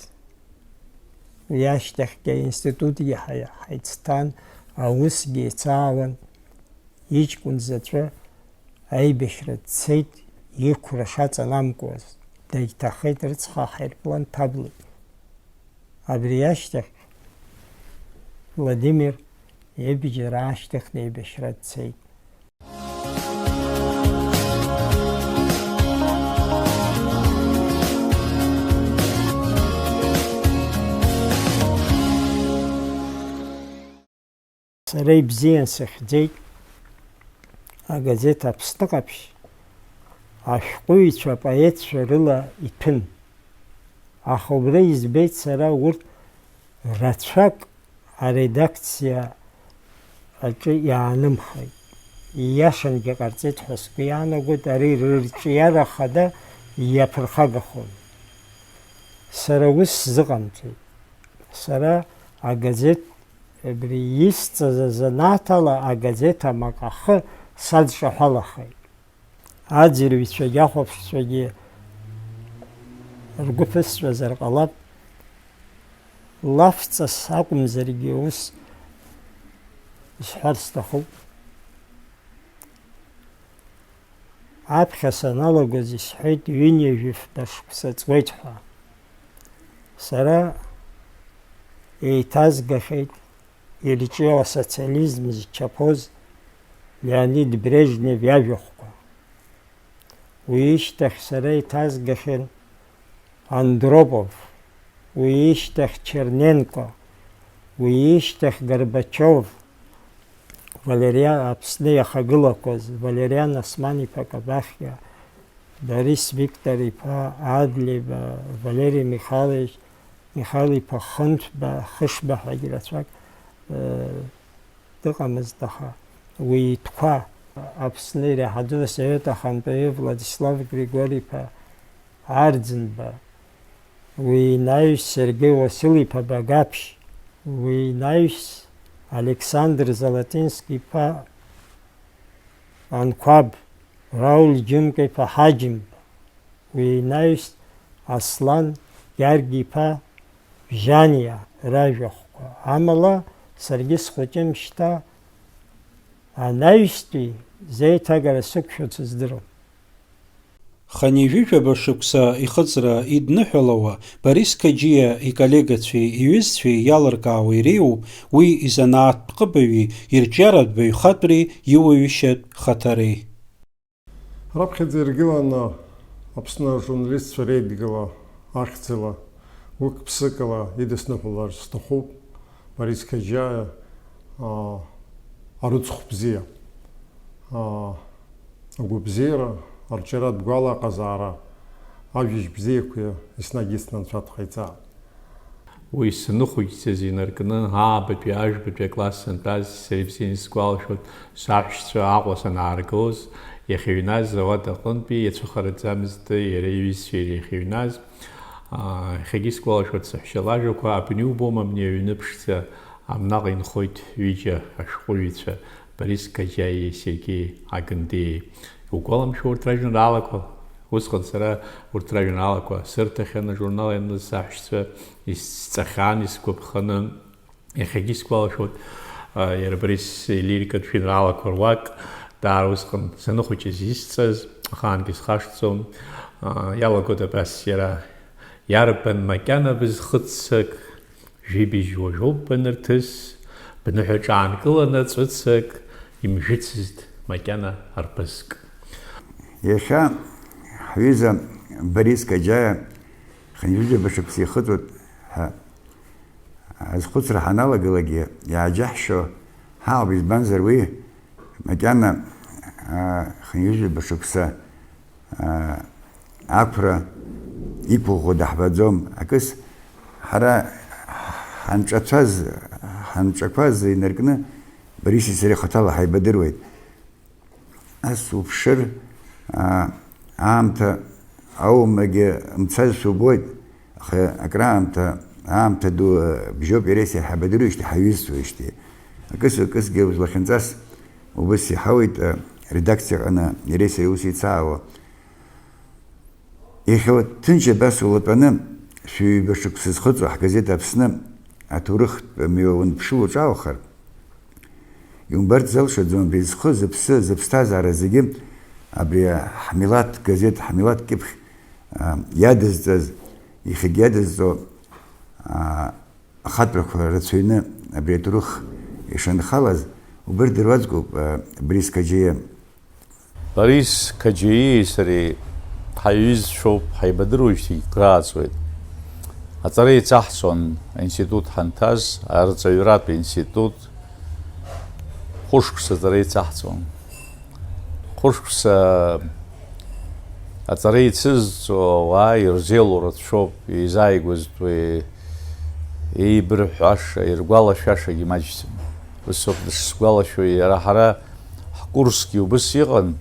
Уи ашьҭахьгьы аинститутгьы ҳаи-, ҳаицҭан, аусгьы еицаауан. Иҷкәын заҵәы аибашьра дцеит, иқәра шаҵанамкуаз, дагьҭахеит рыцҳа аҳаирплан ҭаблеит. Абри ашьҭахь Владимир ибџьар аашьҭыхны еибашьра дцеит. Сара ибзиан сыхьӡеит агазеҭ Аԥсны Ҟаԥшь ашәҟәыҩҩцәа, апоетцәа рыла иҭәын. Аха убра избеит сара урҭ рацәак аредакциа аҿы иаанымхеит. Ииашангьы ҟарҵеит ҳәа сгәы иаанагоит, ари рырҿиара хада иаԥырхагахон. Сара ус сзыҟамҵеит. Сара агазеҭ, абри исҵаз азанааҭ ала агазеҭ амаҟа ахы садҿаҳәалахеит. Аӡырҩцәагьы ахәаԥшцәагьы ргәы ԥысҵәазар ҟалап, лафҵас акәымзаргьы ус исҳәар сҭахуп. Аԥхьа саналагоз исҳәеит, ҩынҩажәи фба шықәса ҵуеит ҳәа. Сара еиҭазгахьеит ирҿиауа асоциализм зчаԥоз Леонид Брежнев иажәахәқәа. Уи ишьҭахь сара еиҭазгахьан Андропов, уи ишьҭахь Черненко, уи ишьҭахь Горбачев, Валериан, Аԥсны иахагылақәаз Валериан Осман-иԥа Кабахиа, Борис Виктор-иԥа Адлеиба, Валери Михайлович, Михаил-иԥа Хынҭәба, Хышба ҳәагьы рацәак дыҟамызт, аха уи итәқәа Аԥсны иреиҳаӡоу асовет ахантәаҩы Владислав Григори-иԥа Арӡынба, уи инаҩс Сергеи Уасил-иԥа Багаԥшь, уи инаҩс Александр Золотински-иԥа Анқәаб, Рауль Џьымка-иԥа Ҳаџьымба, уи инаҩс Аслан Гьаргь-иԥа Бжьаниа ражәахәқәа. Амала саргьы схәыҷым шьҭа, анаҩстәи зеиҭагара сықәшәоит сыздыруам. Хынҩажәижәаба шықәса ихыҵра идныҳәалауа, Борис Қаџьиа иколлегацәеи иҩызцәеи иалыркаауа иреиуоуп уи изанааҭтә ҟыбаҩи ирҿиаратә баҩхатәреи иуаҩышьатә хаҭареи. Раԥхьаӡа иргыланы Аԥсны ажурналистцәа реидгыла ахьӡала, гәык-ԥсыкала идысныҳәалар сҭахуп Борис Қаџьиа, аа, арыцхә бзиа, аа, агәабзиара, арҿиаратә гәалаҟазаара, ажәабжь бзиақәа еснагь ицны Анцәа дҟаиҵааит. Уи саныхәыҷӡаз инаркны, аабатәи, ажәбатәи акласс сантәаз, сара ибзианы исгәалашәоит, саҳәшьцәа Аҟәа санааргоз, иахьыҩназ ауада аҟынтәи иацәыхараӡамызт иара иҩызцәеи иареи иахьыҩназ. Аа, иахьагьы исгәалашәоит саҳәшьа лажәақәа, абни убома, абни аҩны ԥшӡа, абнаҟа инхоит ҩыџьа ашәҟәыҩҩцәа, Борис Каџьаиеи Сергеи Агындеи. Иугәаламшәо урҭ ражәеинраалақәа? Усҟан сара урҭ ражәеинраалақәа сырҭахьан, ажурнал ианыз саҳәшьцәа исҵахьан исгәаԥханы. Иахьагьы исгәалашәоит, а, иара Борис илирикатә жәеинраалақәа руак, даара усҟан саныхәыҷыз исҵаз, ахаангьы схашҭӡом. А, иалагоит абас иара, иарбан макьана бызхыццак, Жәибжь уажәоуп банырҭыс, бныҳәа ҿаанкыланы ҵәыцак имжәыцызт макьана арԥыск. Иахьа ҳҩыза Борис Каџьаиа хынҩажәижәаба шықәса ихыҵуеит ҳәа азхәыцра ҳаналагалакгьы иааџьаҳшьо ҳаауп, избанзар уи макьана, аа, хынҩажәижәаба шықәса аа, ақәра иқәыӷәӷәо даҳбаӡом. Акыс, ҳара ҳанҿацәаз, ҳанҿақәаз инаркны, Бориси сареи хаҭала ҳаибадыруеит. Ас уԥшыр, аа, аамҭа аумагьы мцазшәа убоит, аха акраамҭа, аамҭа ду, бжьоуп иареи сареи ҳаибадыруеижьҭеи, ҳаиҩызцәоуижьҭеи. Акыс-акысгьы узлахьынҵас убыс иҳауеит, редакциаҟны иареи сареи ус еицаауа. Иахьа ҭынч абас улатәаны, шәҩба шықәса зхыҵуа ҳгазеҭ Аԥсны аҭоурыхтә мҩа унԥшыло уҿаухар, иумбарц залшаӡом абри зхы, зыԥсы, зыԥсҭазаара зегьы абри ҳмилаҭ газеҭ, ҳмилаҭ кьыԥхь, а, иадызҵаз, иахьагьы иадызҵо, а, ахатәрақәа рацәаҩны абри аҭоурых ишанхалаз, убырҭ дыруаӡәкуп, а, Борис Каџьаиа. Борис Каџьаиеи сареи ҳаиҩызцәоуп, ҳаибадыруеижьҭеигь крааҵуеит. Аҵара еицаҳҵон аинститут ҳанҭаз, арҵаҩратә институт, хәышықәса аҵара еицаҳҵон. Хәышықәса аҵара еицызҵо ауаа ирзеилоу рацәоуп, еизааигәазтәу еибырҳәаша, иргәалашәашагьы маҷӡам. Усоуп дышсгәалашәо, иара ҳара ҳкурсгьы убыс иҟан,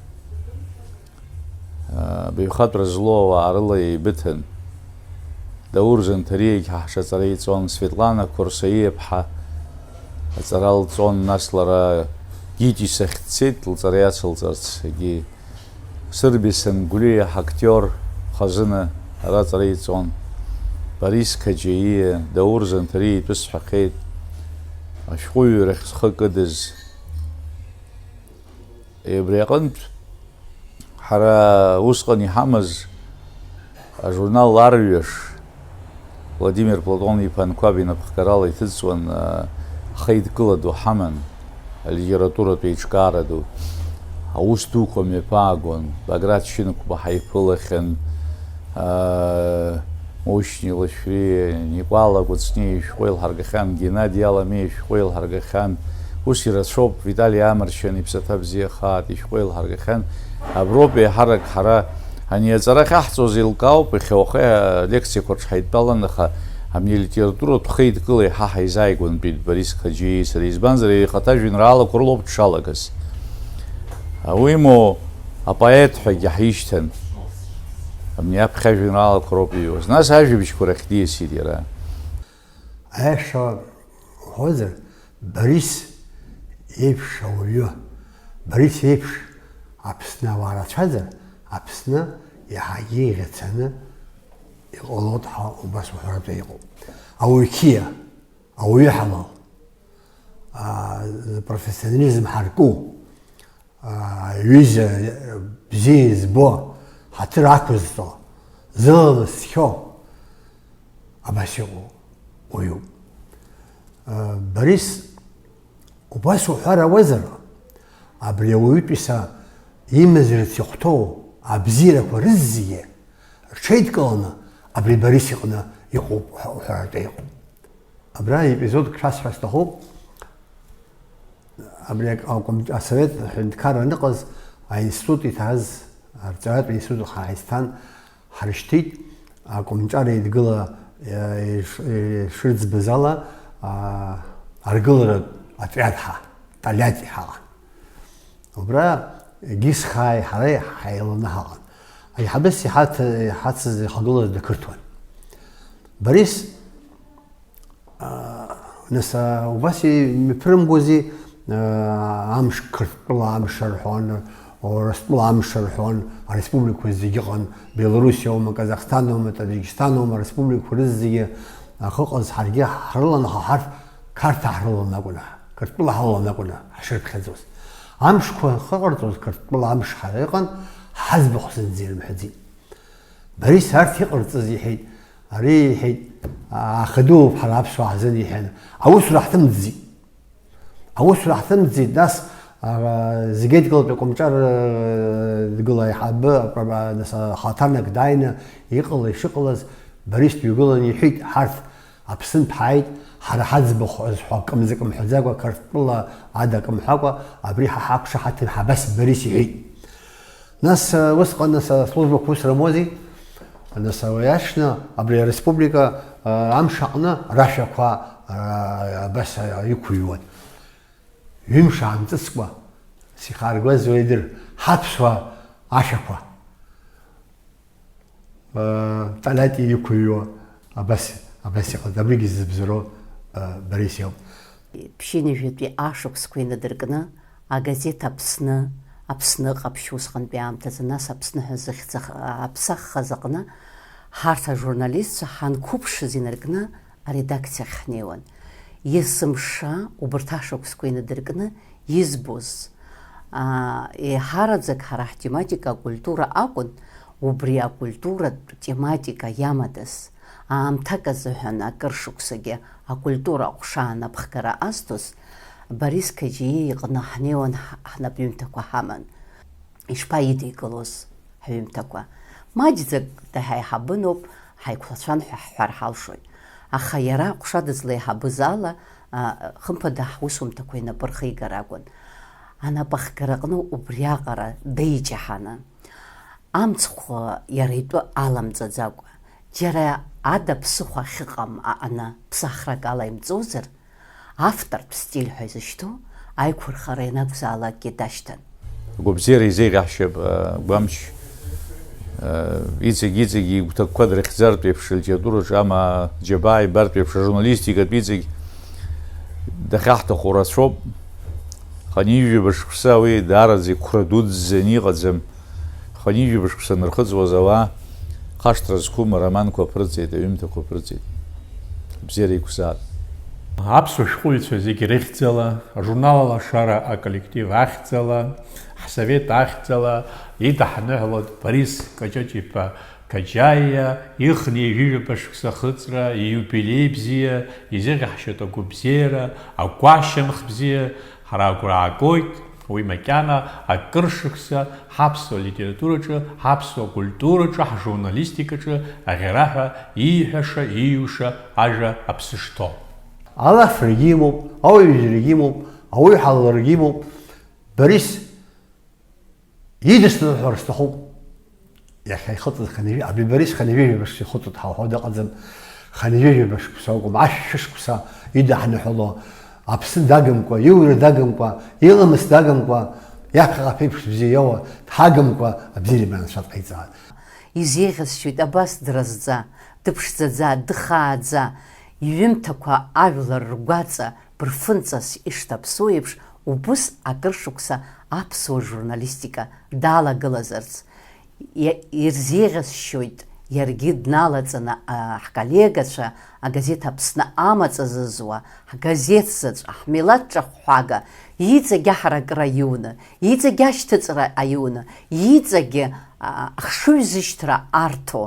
баҩхатәра злоу ауаа рыла еибыҭан. Даур Занҭариагьы ҳаҽаҵара иҵон, Светлана Қәырсаиаԥҳа аҵара лҵон, нас лара Гитис ахь дцеит лҵара иацылҵарц, егьи Сырбеи Сангәлиа ҳактиор хазына ара аҵара иҵон. Борис Қаџьаиа, Даур Занҭариа итәы сҳәахьеит, ашәҟәыҩҩрахь зхы кыдыз. Абри аҟынтә ҳара усҟан иҳамаз ажурнал Арҩаш, Владимир Платон-иԥа Анқәаб инапхгарала иҭыҵуан, а, ахеидкыла ду ҳаман, алитературатә еиҿкаара ду. Аус дуқәа мҩаԥаагон, Баграт Шьынқәба ҳаиԥылахьан, а, Мушьни Лашәриа, Никәала Кәыҵниа ишәҟәы еилҳаргахьан, Геннади Аламиа ишәҟәы еилҳаргахьан. Ус ирацәоуп, Витали Амаршьан иԥсаҭа бзиахааит ишәҟәы еилҳаргахьан. Аброуп еиҳарак ҳара ани аҵара ахьаҳҵоз еилкаауп, иахьа уахеи алекциақәа рҿы ҳаидтәалан, аха Абни алитературатә хеидкыла еиҳа ҳаизааигәантәит Борис Қаџьиеи сареи, избанзар, иара ихаҭа ажәеинраалақәа рылоуп дшалагаз. Уимоу, апоет ҳәагьы ҳишьҭан. Абни аԥхьа ажәеинраалақәа роуп иҩуаз. Нас ажәабжьқәа рахь диасит иара. Аиаша уҳәозар, Борис еиԥш ауаҩы, Борис еиԥш Аԥсны ауаа рацәазар, Аԥсны иаҳагьы иӷьацаны иҟалоит ҳәа убас уҳәаратәы иҟоуп. Ауаҩ қьиа, ауаҩы ҳалал, аа, профессионализм ҳарку, аа, аҩыза бзиа избо, ҳаҭыр ақәызҵо, зылалыз зхьо, абас иҟоу уаҩуп. Борис, убас уҳәар ауазар, абри ауаҩытәыҩса имазарц ихәҭоу абзиарақәа рызегьы рҽеидкыланы абри Борис иҟны иҟоуп ҳәа уҳәаратәы иҟоуп. Абра епизодк шәасҳәар сҭахуп. Абри ак-, акомит-, асовет аҳәынҭқарра аныҟаз, аинститут иҭаз, арҵаратә институт ҳа ҳаисҭан, ҳарышьҭит, акомҿар еидгыла, е, иш-, ишырӡбаз ала, а, аргыларатә отряд ҳа, Тольятти ҳаҟан. Убра Гисхааи ҳареи ҳаиланы ҳаҟан. Аиҳабыс иҳаҭ-, иҳацыз, ихагылаз дақырҭуан. Борис, аа, нас, аа, убас имҩаԥырымгози, аа, амш, Қырҭтәыла амш рҳәон, Урыстәыла амш рҳәон, ареспубликақәа зегьы ыҟан, Белоруссиоума, Казахстаноума, Таджикистаноума, ареспубликақәа рызегьы ахьыҟаз ҳаргьы ҳрылан, аха ҳарҭ Қарҭаа ҳрылан акәын, Қырҭтәыла ҳалалан акәын ҳшырԥхьаӡоз. Амшқәа ахьыҟарҵоз Қырҭтәыла амш ҳара иҟан, ҳаӡбахә зынӡа ирымҳәаӡеит. Борис арҭ иҟарҵаз иҳәеит, ари иҳәеит, ахадоуп ҳара аԥсуаа ҳзын иҳәан, аусура ҳҭымҵӡеит. Аусура ҳҭымҵӡеит, нас, а, зегьы еидкылатәи акомҿар, а, дгыла аиҳабы, а, нас, а, хаҭарнак дааины иҟала ишыҟалаз, Борис дҩагылан иҳәеит, ҳарҭ Аԥсынтә ҳааит, ҳара ҳаӡбахә ҳәа акымзак мҳәаӡакәа, Қырҭтәыла ада акы мҳәакәа, абри ҳа ҳақәшаҳаҭым ҳәа абас Борис иҳәеит. Нас, э, усҟан, нас, аслужбақәа ус рымози? Нас, э, иашны абри ареспублика, э, амш аҟны рашәақәа, э, абас, э, иқәыҩуан. Ҩымш аамҵыцкәа, сихаргәаз уеидыр, ҳаԥсуа ашәақәа, э, Тольятти иқәыҩуа, абас, абас иҟаз, абригьы зыбзоуроу, э, Борис иоуп. Ԥшьынҩажәатәи ашықәсқәа инадыркны, агазеҭ Аԥсны, Аԥсны ҟаԥшь усҟантәи аамҭазы, нас Аԥсны ҳәа зыхьӡ ах-, аԥсаххаз аҟны, ҳарҭ ажурналистцәа ҳанқәыԥшыз инаркны аредакциахь ҳнеиуан. Есымша убарҭ ашықәсқәа инадыркны избоз, аа, еиҳараӡак ҳара ҳтематика акультура акәын, убри акультуратә тематика иамадаз, аамҭак азыҳәан акыр шықәсагьы акультура аҟәша анапхгара азҭоз, Борис Қаџьиа иҟны ҳнеиуан, ҳ-, ҳнапҩымҭақәа ҳаман. Ишԥаидикылоз ҳҩымҭақәа? Маҷӡак даҳаиҳабыноуп, ҳаиқәлацәан ҳәа ҳҳәар ҳалшоит. Аха иара аҟәша дызлеиҳабыз ала, а, хымԥада ҳусумҭақәа инапы рхигар акәын. Анапахгараҟны убриаҟара деиҷаҳаны, амцхә иара итәы аламҵаӡакәа, џьара ада ԥсыхәа ахьыҟам аҟны ԥсахрак ала имҵозар, автортә стиль ҳәа изышьҭоу аиқәырхара ианакәзаалакгьы дашьҭан. Агәабзиара изеиӷьаҳшьап, а, Гәамч, а, иҵегь-иҵегь игәҭакқәа дрыхьӡартә еиԥш, алитератураҿы амаа џьабаа ибартә еиԥш, ажурналистикатә иҵегь дахьаҳҭаху рацәоуп. Хынҩажәаба шықәса уи даараӡа иқәра дуӡӡаны иҟаӡам. Хынҩажәаба шықәса анырхыҵуаз ауаа хашҭра зқәым ароманқәа ԥырҵеит, аҩымҭақәа ԥырҵеит. Абзиара иқәзаап. Аԥсуа шәҟәыҩҩцәа зегьы рыхьӡала, ажурнал Алашара аколлектив ахьӡала, ҳсовет ахьӡала идаҳныҳәалоит Борис Каҷыҷ-иԥа Каџьаиа ихынҩажәижәаба шықәса ахыҵра ииубилеи бзиа, изеиӷьаҳшьоит агәабзиара, агәашьамх бзиа, ҳара агәра аагоит, уи макьана акыр шықәса ҳаԥсуа литератураҿы, ҳаԥсуа культураҿы, ҳжурналистикаҿы аӷьараҳәа ииҳәаша, ииуша ажәа аԥсы шҭоу. Алафрагьы имоуп, ауаҩыжәрагьы имоуп, ауаҩҳалалрагьы имоуп. Борис идысныҳәар сҭахуп. Иахьа ихыҵыз хынҩажәи-, абри Борис хынҩажәижәаба шықәса ихыҵуеит ҳәа уҳәо дыҟаӡам. Хынҩажәаба шықәса акәым, ашәшәышықәса идаҳныҳәало, Аԥсны дагымкәа, иура дагымкәа, иламыс дагымкәа, иаԥхьаҟа аԥеиԥш бзиа иоуа, дҳагымкәа, абзиарбара анцәа дҟаиҵааит. Изеиӷьасшьоит абас дразӡа, дыԥшӡаӡа, дхааӡа, иҩымҭақәа ажәлар ргәаҵа бырфынҵас ишҭаԥсоу еиԥш, убыс акыр шықәса аԥсуа журналистика далагылазарц. Иа-, ирзеиӷьасшьоит иаргьы дналаҵаны, а, ҳколлегацәа, агазеҭ Аԥсны амаҵ азызуа, ҳгазеҭ заҵә, ҳмилаҭ ҿахәҳәага, иҵегь аҳаракыра аиуны, иҵегь ашьҭыҵра аиуны, иҵегь, а, ахшыҩзышьҭра арҭо,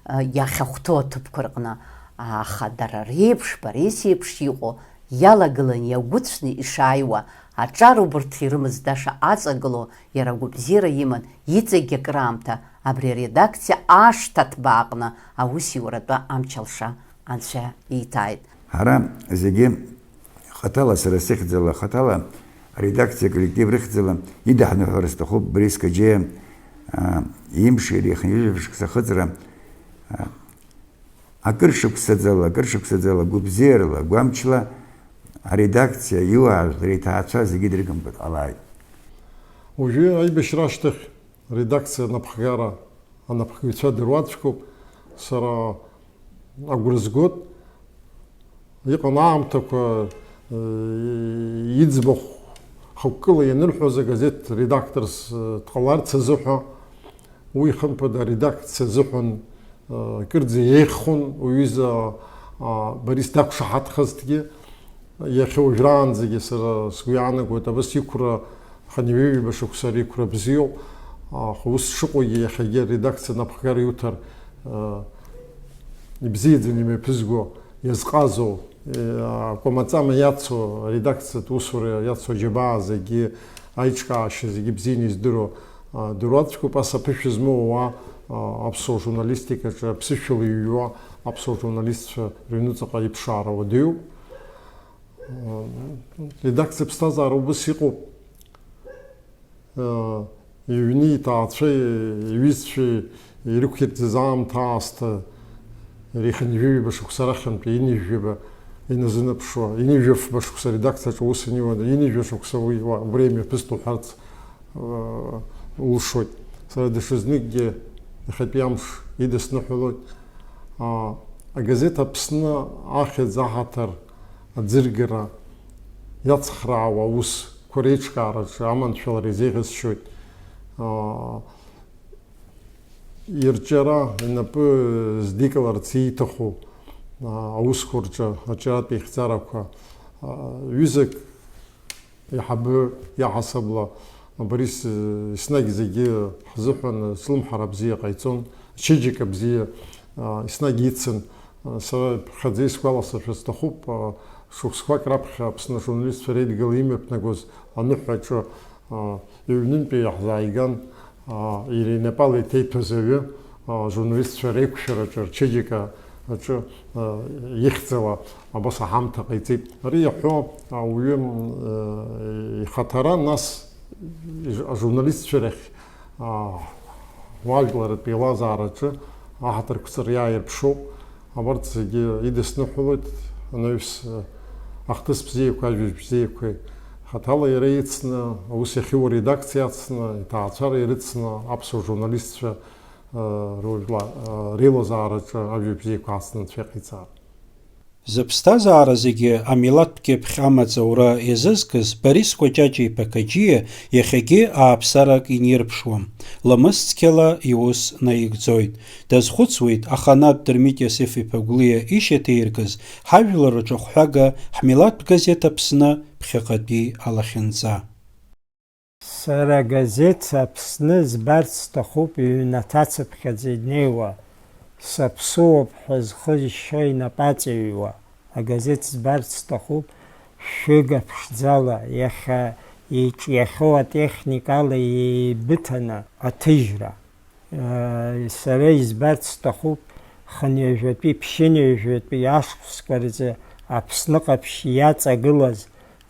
а, иахьахәҭоу аҭыԥқәа рҟны. Аха дара реиԥш, Борис иеиԥш иҟоу, иалагылан иагәыцәны ишааиуа, аҿар убарҭ ирымаз Даша аҵагыло, иара агәабзиара иман, иҵегь акыраамҭа абри аредакциа ашҭа ҭбааҟны аусиуратәы амчалша анцәа ииҭааит. Ҳара зегьы хаҭала, сара сыхьӡала, хаҭала аредакциа аколлектив рыхьӡала идаҳныҳәара сҭахуп Борис Каџьиа, а, имшира, ихынҩажәа шықәса ахыҵра, а, акыр шықәсаӡала, акыр шықәсаӡала, гәыбзиарала, гәамчла аредакциа иуаажәлар, иҭаацәа зегьы дрыгымкәа дҟалааит. Уажәы аибашьра ашьҭахь редакциа анапхгара анапхгаҩцәа дыруаӡәкуп. Сара агәра згоит, иҟан аамҭақәа, э, иӡбахә хықәкыла ианырҳәоз, агазеҭ редакторс, э, дҟаларц азыҳәа. Уи, хымԥада, аредакциа азыҳәан, а, кырӡа еиӷьхон, уҩыза, а, Борис дақәшаҳаҭхазҭгьы. Иахьа уажәраанӡагьы сара сгәы иаанагоит, абас иқәра, хынҩажәаба шықәса ари иқәра бзиоуп. Аха ус шыҟоугьы, иахьагьы аредакциа напхгара иуҭар, а, ибзиаӡаны имҩаԥызго, иазҟазоу, э, акәамаҵама иацу, аредакциатә усура иацу аџьабаа зегьы, аиҿкаашьа зегьы бзианы издыруа, а, дыруаӡәкуп, ас аԥышәа змоу ауаа, а, аԥсуа журналистикаҿы аԥсышәала иҩуа аԥсуа журналистцәа рыҩнуҵаҟа иԥшаара уадаҩуп. А, редакциа ԥсҭазаара убас иҟоуп. Иҩны иҭаацәеи иҩызцәеи ирықәирӡыз аамҭа аасҭа, иара ихынҩажәаба шықәса рахьынтәи инижәаба иназынаԥшуа, инижәафба шықәса аредакциаҿы аус аниуа, инижәа шықәса уи уа-, убри имҩаԥыст уҳәарц, э, улшоит. Сара даҽазныкгьы иахьатәи амш идысныҳәалоит. А, агазеҭ Аԥсны ахьӡ аҳаҭыр аӡыргара иацхраауа аусқәа реиҿкаараҿы аманшәалара изеиӷьасшьоит. Аа, ирҿиара инапы здикыларц ииҭаху, аа, аусқәа рҿы аҿиаратә еихьӡарақәа, аа, ҩызак, аиҳабы иаҳасабала Борис, э, еснагь зегьы ҳзыҳәан слымҳара бзиа ҟаиҵон, ачеиџьыка бзиа, аа, еснагь ицын. Сара ԥхьаӡа исгәаласыршәар сҭахуп, а, шықәсқәак раԥхьа Аԥсны ажурналистцәа реидгыла имҩаԥнагоз аныҳәаҿы, а, ҩнынтәи иаҳзааиган, а, иара инапала иҭеиҭәаз аҩы, а, ажурналистцәа реиқәшәараҿы, рчеиџьыка аҿы, а, ихьӡала абас аҳамҭа ҟаиҵеит. Ари иаҳәо ауаҩы, м, э, ихаҭара, нас иж-, ажурналистцәа рахь, а, уажәларратә еилазаараҿы аҳаҭырқәҵара иааирԥшуп. Абарҭ зегьы идысныҳәалоит анаҩс, э, ахҭыс бзиақәа, ажәабжь бзиақәеи. Хаҭала иара ицны, аус иахьиуа аредакциа ацны, иҭаацәара ирыцны, аԥсуа журналистцәа, э, рыжәла-, э, реилазаараҿы ажәабжь бзиақәа ацны анцәа иҟаиҵар. Зыԥсҭазаара зегьы амилаҭтә кьыԥхь амаҵ аура иазызкыз Борис Кәаҷаҷа-иԥа Каҷиа иахьагьы ааԥсарак инирԥшуам, ламыс цқьала иус наигӡоит. Дазхәыцуеит аханатә Дырмит Иосиф-иԥа Гәлиа ишьаҭаиркыз ҳажәлар рҿахәҳәага ҳмилаҭтә газеҭ Аԥсны ԥхьаҟатәи алахьынҵа. Сара агазеҭ Аԥсны збарц сҭахуп, ҩнаҭа цыԥхьаӡа инеиуа, саԥсыуоуп ҳәа зхы зшьо инапы аҵаҩуа агазеҭ збарц сҭахуп, шәыга ԥшӡала, иахьа иҿиахьоу атехникала еибыҭаны аҭыжьра. Сара избарц сҭахуп, хынҩажәатәи, ԥшьынҩажәатәи ашықәсқәа рзы Аԥсны ҟаԥшь иаҵагылаз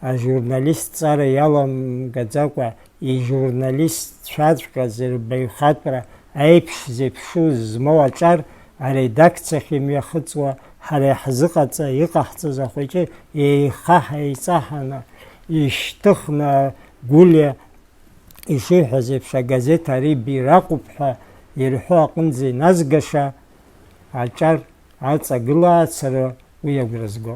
ажурналист ҵара иаламгаӡакәа, ижурналистцәаҵәҟьаз рбаҩхатәра аиԥш зеиԥшу змоу аҿар аредакциахь имҩахыҵуа, ҳара иаҳзыҟаҵа иҟаҳҵаз ахәыҷы еихаҳа-еиҵаҳаны ишьҭыхны, Гәлиа ишиҳәаз еиԥш, агазеҭ ари бираҟуп ҳәа ирҳәо аҟынӡа иназгаша аҿар аҵагылаацара уи агәра зго.